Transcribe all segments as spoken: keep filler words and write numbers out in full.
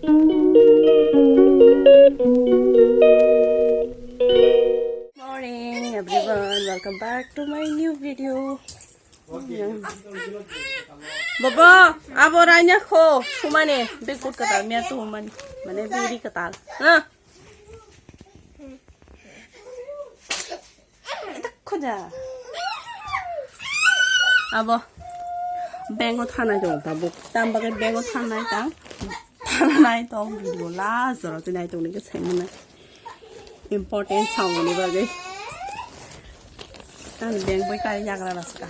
Morning, everyone. Welcome back to my new video. Baba, abo ranya kho, sumane, big foot katal, mia tu mani, mane biri katal. Ha? Khoja. Abo. Bengo thanai tong tabuk. Tam bagai bengo thanai tang. Thanai tong video last jora tu nai tong ni ke sai mana. Important sound ni bagai. Tan beng bai kai yagra raska.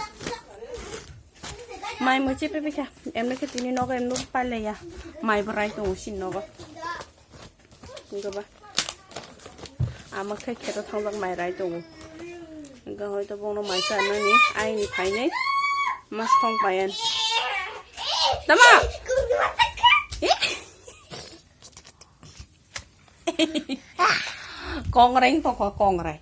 Mai mo chepe pekha. Emne ke tini nogo emno pale ya. Mai brai tong sin nogo. Hingke ba. Ama khe kheto thangjak mai rai tongo. Hingke hoito bono mai chanani aini phainai ma song payan. Tama? Kongrai tongkha kongrai.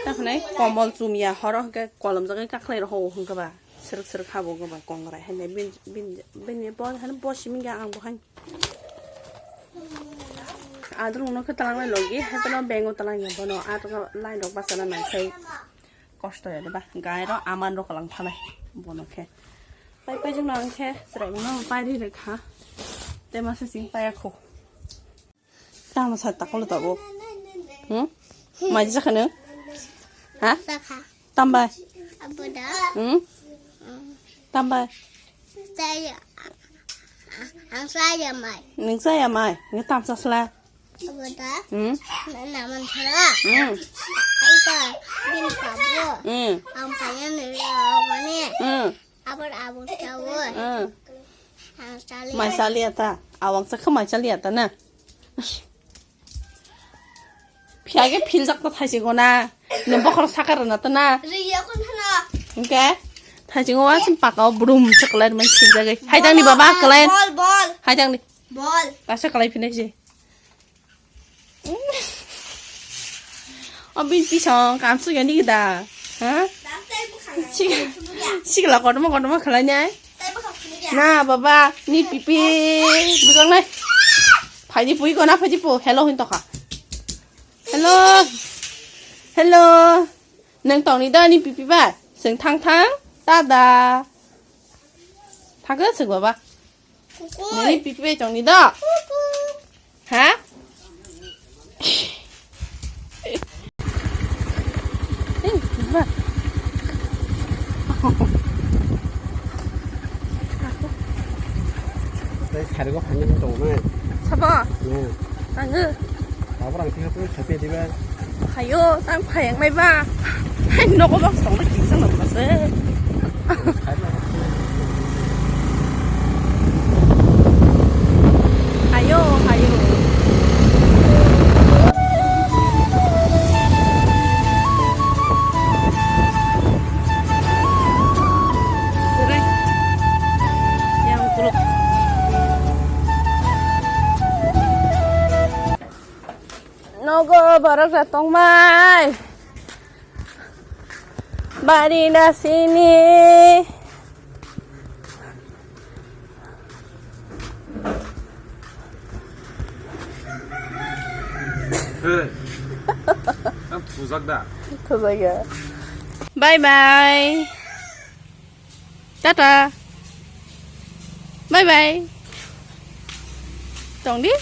Takhwnai komol chumya horo hwnkhe kolomjagwi kakhlai rw hwnka ba srwk srwk habo hwnka ba kongrai hai bini bo hai bo simi ang bo hai adrong no khe twlangnai logi hai bono bengo twlangya bono ah line rok bachana naikhai kosto ya de ba gai rok aman rok kwlang phalai bono khe pai pai jwk no ang khe chwrai bono pai ri rwkha tei masa sing paiya kho. Tamo sa takolo tabo. Hmm? Mai jaka no? Ha? Saka. Tambai. Aboda. Hmm? Tambai. Saya. Ang saya mai. Ning saya mai. Ngi tam sa sla. Aboda. Hmm? Na naman thara. Hmm. Aita bin pabo. Hmm. Ang payan ni awani. Hmm. Abor abor tawo. Hmm. Ang sali. Mai sali ata. Awang sa kha mai sali ata na. Phiya ge phil jak ta thaisi gona. Nung bokhorok saka rwna ta na. Riya kon hana. Hingke thaisi go wasin paka o brum se kwlai rwmani phil jagwi. Hai tang ni baba kwlai. Bol, bol. Hai tang ni. Bol. Asa kwlai phinai se. O bin pisong kam su yani da. Ha? Sik-, sikla kotorma kotorma kwlai nai. Na baba ni pipi bujang nai. Phaidi pui gona phaidi po hello hin tokha. Hello. Hello. Nang tongni da ni pipi ba? Seng thang thang. Tada. Thang ka seng baba. Nini pipi bai tongni da? Ha? Tei sarigo phaina tong nai. Sabo? Ne. Tango. Tabra ang tiha pun khape diba. Hayo, tang phayang mai ba. Hai nogo bak song na kisa no ba se. Hayo, hayo. Yang kuluk. Nogo borok rok tongmai. Bari nasini. Hey. Ang thujak da. Thujak ya. Bye bye. Tata. Bye bye. Tong di.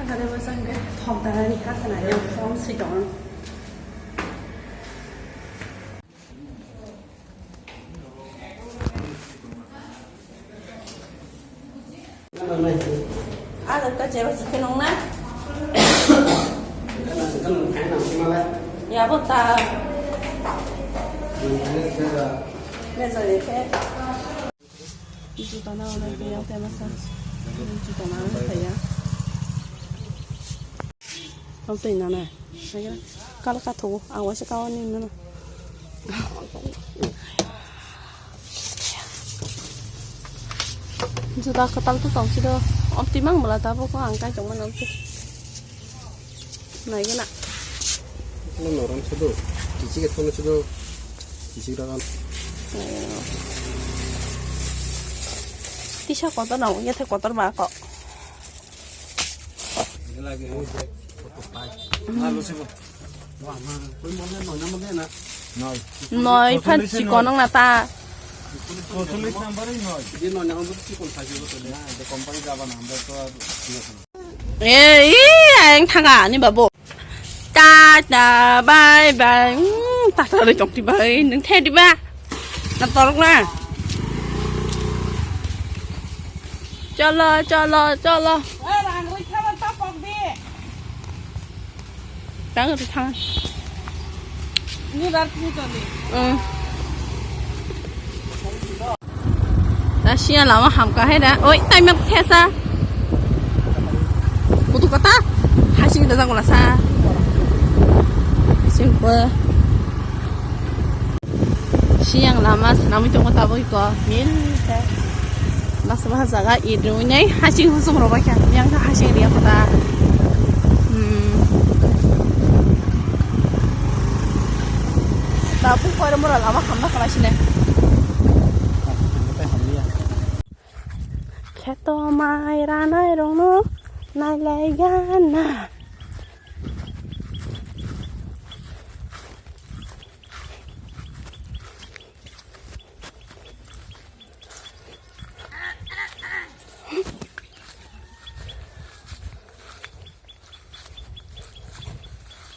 Thangkha de bwsang khe thok dana ni ha sana de form si tong. Ada ka jero si kenong na. Ya bo ta. Meza de ke. Juta na ona kaya te masa. Juta na ona kaya. Tau tei na na. Kal ka thogo. Awa se kawa ni na. Juta ka tal tu tong si do. Om timang mala ta bo ko ang kai tong ma nang tu. Nai gana. Ano norom sudu. Kichi ke thono sudu. Kichi rakan. Tisa kotor no, ya the kotor ma ko. Noi phan chikon wng na ta. Eh, ih, ayang thanga ni babu. Tata, bye bye. Hmm, tata le chok di bye. Nung the di ba? Na torok na. Cholo, cholo, cholo. Tang ri thang. Ni bar phu to ni. Hmm. Ta siya lama hamka hai da. Oi, tai mak thesa. Kutu kata. Hasing da jangula sa. Hasing ko. Siyang lama swnamwi tongo tabuk iko mil khe. Masa masa jaga idrwinai hasing husung rwbaikha. Yang khe hasing riya kota. Hmm. Tabuk koiro mora lama hamna khlai sine. Kheto mai ranai rokno nailai gana.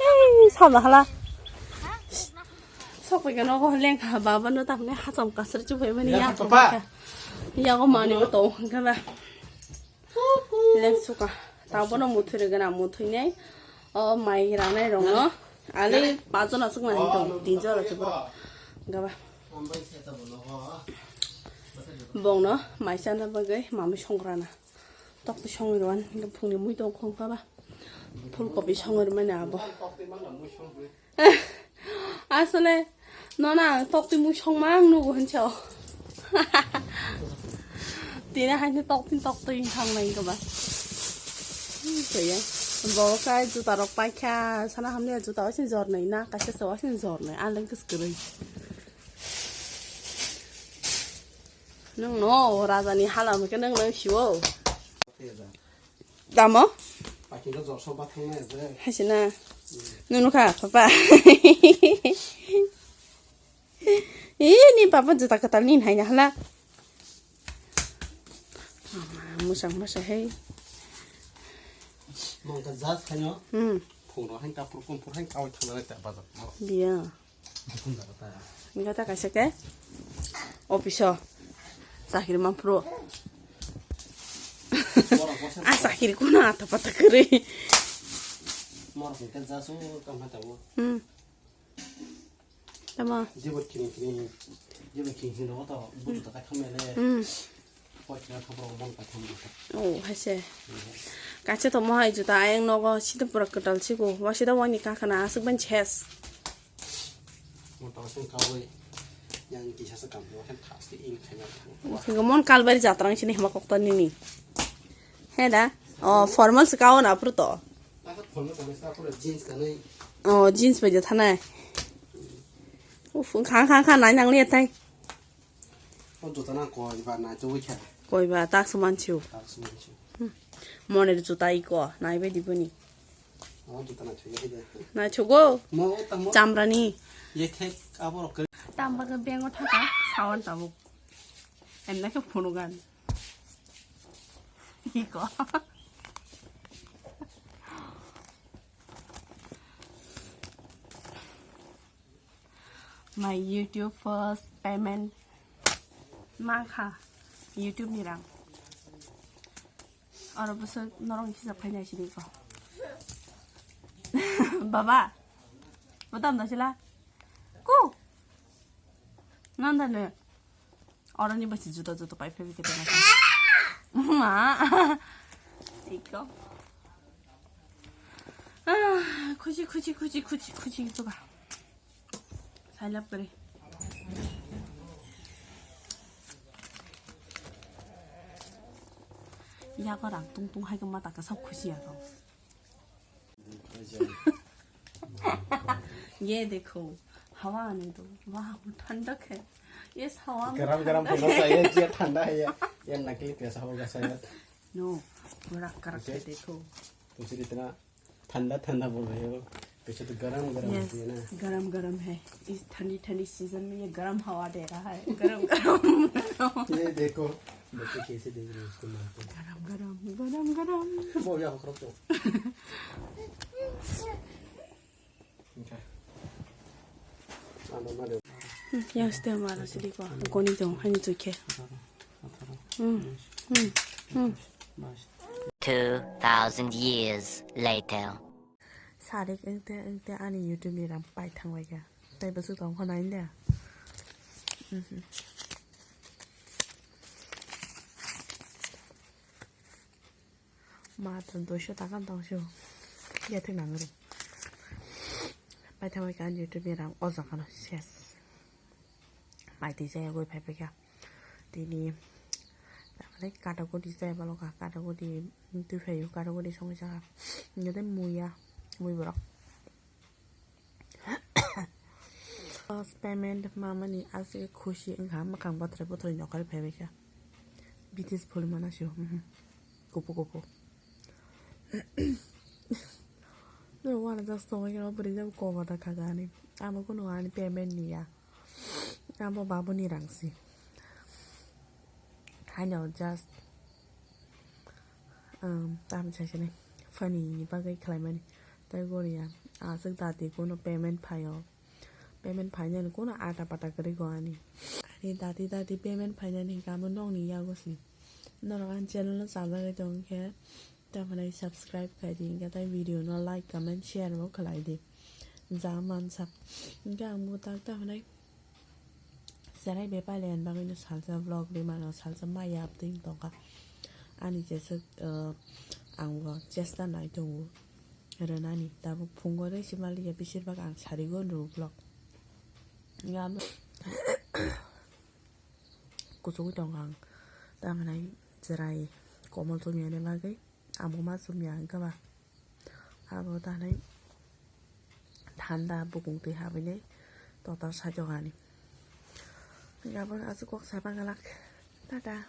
Ei, sabla hala. Sok pai khe nogo lengkha, baba no tamne hacham kasar chupai mani ya, ya, papa. Ya ko mani to kala. Leng suka. Tabo no muthuri gana muthuri nai. O mai ranai rong no. Ali pajon asuk mani to. Tinjon asuk bro. Gaba. Bong no mai chana bagwi mami songrana. Tok to songwi rwan. Phungni mui tong khong kaba. Phulkopi songwi rwmani abo. Asole, nono ang toktwi mui songma ang nugo hinso. Tini haino toktwi toktwi thang nai kaba. Kaya. Bo kai juta rok paikha, sana hamni juta wasin jornai na, kaisa se wasin jornai, aleng kis kwrwi. Nwng no, raja ni hala mukhe nwng nang siwo. Tamo? Pakingo jor sok bathang nai je. Haisina. Nunu kha, papa. Ee, ni papa juta kwtal ni haina hala. Mama, musang masa hai. Mangka jas khaino. Hmm. Phung ro hain kapur kum phur hain kawai thangna ta bazar. Biya. Enggak tak kasih ke? Opiso. Sakiri mampro. Ah, sakiri kuna atau patah kiri. Mor kita jasu kamar tahu. Hmm. Tama. Jibut kini kini. Jibut kini kini lo to. Butu tak kamele. Hmm. Oh, hai se. Kaisa tongmo hai juta ayang nogo sida pura kwtal sigo. Wasida wani kakana aswk ban ses. Mon kalbari jatrang sini hema kokta nini. He da? Oh, formal se kawo na pruto. Oh, jeans bai jathanai. Uf, khang khang khang nai nang le tai. O juta na koi ba na chugui kha. Koi ba tak se mansiu. Tak se mansiu. Hmm. Monir juta iko nai bai diboni. O juta na chugui kha. Na chugo. Mo o tamo. Chamrani. Ye thek abo rok. Tam ba ga bengo thaka sawan tamo. Em na ke phunu gan. Iko. My YouTube first payment. Mangkha YouTube ni rang. Oro bwswk norok ni hisab khaina sini ko. Baba. Bodam da sila. Ku. Nanda ne. Oro ni basi juda juda pai phai kete na. Ma. Iko. Ah, khushi khushi khushi khushi khushi juda. Sailap kare. Yago rang tung tung hai khe mata kwsap khusi yago. Ye dekho, hawa ani to, wow, thanda khe. Yes, hawa. गरम गरम polo sa ye, ye thanda hai ye. Ye nakli pesa hoga shayad. No, थोड़ा करके देखो। Okay. Tusir itna thanda thanda bol rahe ho. Peche to garam garam hai na. Yes, garam garam hai. Is thandi thandi season mein ye garam hawa de raha hai. Garam garam. Ye dekho, bachche kaise dekh rahe hain usko maa ko. Garam garam, garam garam. Bo ya khoro to. Yang setiap malam sedih kok, koni dong, hanya cuci. Hmm, hmm, hmm. Two thousand years later. Sarik engte engte ani YouTube ni ram pai thang bai kha. Tai bwswk tong kho nai da. Matro doisho taka tong sio. Ya thik nang ri. Pai thang bai kha ani YouTube ni ram o jaga no ses. Mai twi jaya goi phai phai kha. Tini tamani kata koti jaya balo kha. Kata koti twi phai o, kata koti songwi cha kha. Nede muya, mui borok. First payment mamani aswk khusi wngkha, mwkhang bothrai bothrai nokhorwi phaibaikha. B T S phulmana sio, mhm. Kupu kupu. No, wana just tongwi khe bwrwi jabo kok da kha gani. Amo kunu ani payment niya. Amo babuni rangsi. Haino just, um, tam saisani funny ni bagwi khlaimani. Tai goriya, aswk dati kuno payment phaio. Payment phainani kuno ata pata kwrwi go ani. Ani dati dati payment phainani hinkhe amo nokni yago si. Norok ani channel no chajagwi tongkhe, tamhinai subscribe khai di, hinkhe tai video no like, comment, share bo khlai di. Ja mansak. Hinkhe ang bo tak tamhinai Cherai bepal en bagwi no salsa vlog ri mano, salsa maya abding tongkha. Ani jeswk, uh, ang bo chesta nai tongo rwnani. Tabuk phungo rwi se maliya, bisir bak ang sarigo nw vlog. Nga kuchugwi tongkha ang. Tamhinai cherai komol chumyani bagwi. Amo ma chumya hinkhe ba. Abo tanai thanda bukung twi habinai total saitok ani. Hinkhe abo aswk kok sa bangwlak. Tata.